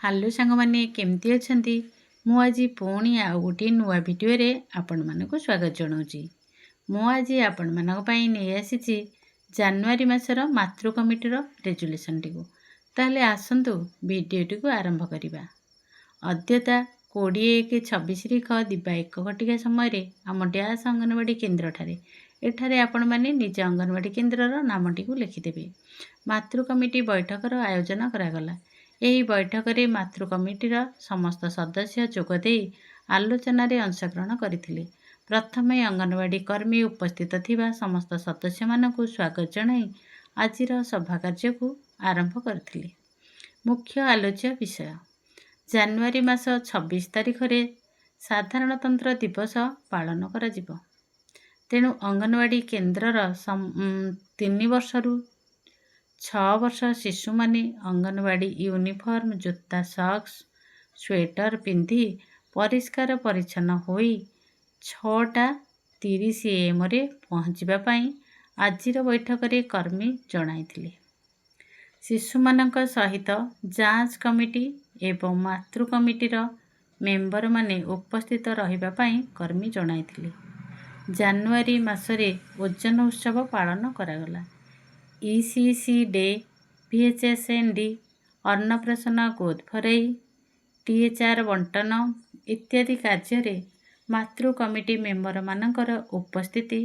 Hello ସାଙ୍ଗମାନେ, କେମିତି ଅଛନ୍ତି? ମୁଁ ଆଜି ପୁଣି ଆଉ ଗୋଟିଏ ନୂଆ ଭିଡ଼ିଓରେ ଆପଣମାନଙ୍କୁ ସ୍ୱାଗତ ଜଣାଉଛି। ମୁଁ ଆଜି ଆପଣମାନଙ୍କ ପାଇଁ ନେଇ ଆସିଛି ଜାନୁଆରୀ ମାସର ମାତୃ କମିଟିର ରେଜୁଲେସନଟିକୁ। ତାହେଲେ ଆସନ୍ତୁ, ଭିଡ଼ିଓଟିକୁ ଆରମ୍ଭ କରିବା। ଅଦ୍ୟତା 20/1/26 ତାରିଖ ଦିବା 1 ଘଟିକା ସମୟରେ ଆମ ଡ୍ୟାସ୍ ଅଙ୍ଗନବାଡ଼ି କେନ୍ଦ୍ରଠାରେ, ଏଠାରେ ଆପଣମାନେ ନିଜ ଅଙ୍ଗନବାଡ଼ି କେନ୍ଦ୍ରର ନାମଟିକୁ ଲେଖିଦେବେ, ମାତୃ କମିଟି ବୈଠକର ଆୟୋଜନ କରାଗଲା। ଏହି ବୈଠକରେ ମାତୃ କମିଟିର ସମସ୍ତ ସଦସ୍ୟ ଯୋଗଦେଇ ଆଲୋଚନାରେ ଅଂଶଗ୍ରହଣ କରିଥିଲେ। ପ୍ରଥମେ ଅଙ୍ଗନବାଡ଼ି କର୍ମୀ ଉପସ୍ଥିତ ଥିବା ସମସ୍ତ ସଦସ୍ୟମାନଙ୍କୁ ସ୍ୱାଗତ ଜଣାଇ ଆଜିର ସଭା କାର୍ଯ୍ୟକୁ ଆରମ୍ଭ କରିଥିଲେ। ମୁଖ୍ୟ ଆଲୋଚ୍ୟ ବିଷୟ: ଜାନୁଆରୀ ମାସ 26 ତାରିଖରେ ସାଧାରଣତନ୍ତ୍ର ଦିବସ ପାଳନ କରାଯିବ। ତେଣୁ ଅଙ୍ଗନବାଡ଼ି କେନ୍ଦ୍ରର 3 ବର୍ଷରୁ 6 ବର୍ଷ ଶିଶୁମାନେ ଅଙ୍ଗନବାଡ଼ି ୟୁନିଫର୍ମ, ଜୋତା, ସକ୍ସ, ସ୍ୱେଟର ପିନ୍ଧି ପରିଷ୍କାର ପରିଚ୍ଛନ୍ନ ହୋଇ 6:30 ଏଏମ୍ରେ ପହଞ୍ଚିବା ପାଇଁ ଆଜିର ବୈଠକରେ କର୍ମୀ ଜଣାଇଥିଲେ। ଶିଶୁମାନଙ୍କ ସହିତ ଯାଞ୍ଚ କମିଟି ଏବଂ ମାତୃ କମିଟିର ମେମ୍ବରମାନେ ଉପସ୍ଥିତ ରହିବା ପାଇଁ କର୍ମୀ ଜଣାଇଥିଲେ। ଜାନୁଆରୀ ମାସରେ ଓଜନ ଉତ୍ସବ ପାଳନ କରାଗଲା। ECC day, VHSND, ଅନ୍ନପ୍ରାଶନ, ଗୋଦ ଭରେଇ, ଟିଏଚ୍ଆର୍ ବଣ୍ଟନ ଇତ୍ୟାଦି କାର୍ଯ୍ୟରେ ମାତୃ କମିଟି ମେମ୍ବରମାନଙ୍କର ଉପସ୍ଥିତି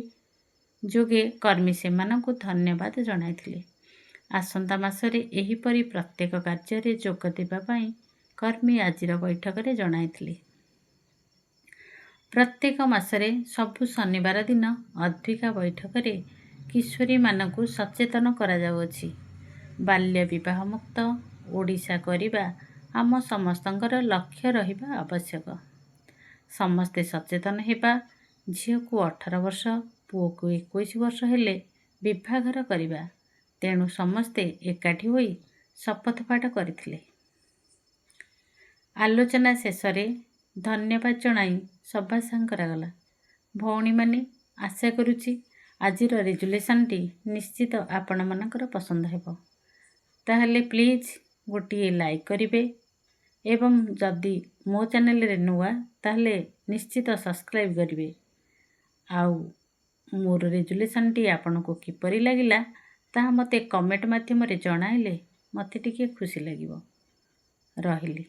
ଯୋଗେ କର୍ମୀ ସେମାନଙ୍କୁ ଧନ୍ୟବାଦ ଜଣାଇଥିଲେ। ଆସନ୍ତା ମାସରେ ଏହିପରି ପ୍ରତ୍ୟେକ କାର୍ଯ୍ୟରେ ଯୋଗ ଦେବା ପାଇଁ କର୍ମୀ ଆଜିର ବୈଠକରେ ଜଣାଇଥିଲେ। ପ୍ରତ୍ୟେକ ମାସରେ ସବୁ ଶନିବାର ଦିନ ଅଦ୍ୱିକା ବୈଠକରେ କିଶୋରୀମାନଙ୍କୁ ସଚେତନ କରାଯାଉଅଛି। ବାଲ୍ୟ ବିବାହ ମୁକ୍ତ ଓଡ଼ିଶା କରିବା ଆମ ସମସ୍ତଙ୍କର ଲକ୍ଷ୍ୟ ରହିବା ଆବଶ୍ୟକ। ସମସ୍ତେ ସଚେତନ ହେବା। ଝିଅକୁ 18 ବର୍ଷ, ପୁଅକୁ 21 ବର୍ଷ ହେଲେ ବିବାହଘର କରିବା। ତେଣୁ ସମସ୍ତେ ଏକାଠି ହୋଇ ଶପଥ ପାଠ କରିଥିଲେ। ଆଲୋଚନା ଶେଷରେ ଧନ୍ୟବାଦ ଜଣାଇ ସଭା ସାଙ୍ଗ କରାଗଲା। ଭଉଣୀମାନେ, ଆଶା କରୁଛି ଆଜିର ରେଜୁଲେସନଟି ନିଶ୍ଚିତ ଆପଣମାନଙ୍କର ପସନ୍ଦ ହେବ। ତାହେଲେ ପ୍ଲିଜ୍ ଗୋଟିଏ ଲାଇକ୍ କରିବେ ଏବଂ ଯଦି ମୋ ଚ୍ୟାନେଲରେ ନୂଆ, ତାହେଲେ ନିଶ୍ଚିତ ସବସ୍କ୍ରାଇବ୍ କରିବେ। ଆଉ ମୋର ରେଜୁଲେସନଟି ଆପଣଙ୍କୁ କିପରି ଲାଗିଲା, ତାହା ମୋତେ କମେଣ୍ଟ ମାଧ୍ୟମରେ ଜଣାଇଲେ ମୋତେ ଟିକିଏ ଖୁସି ଲାଗିବ। ରହିଲି।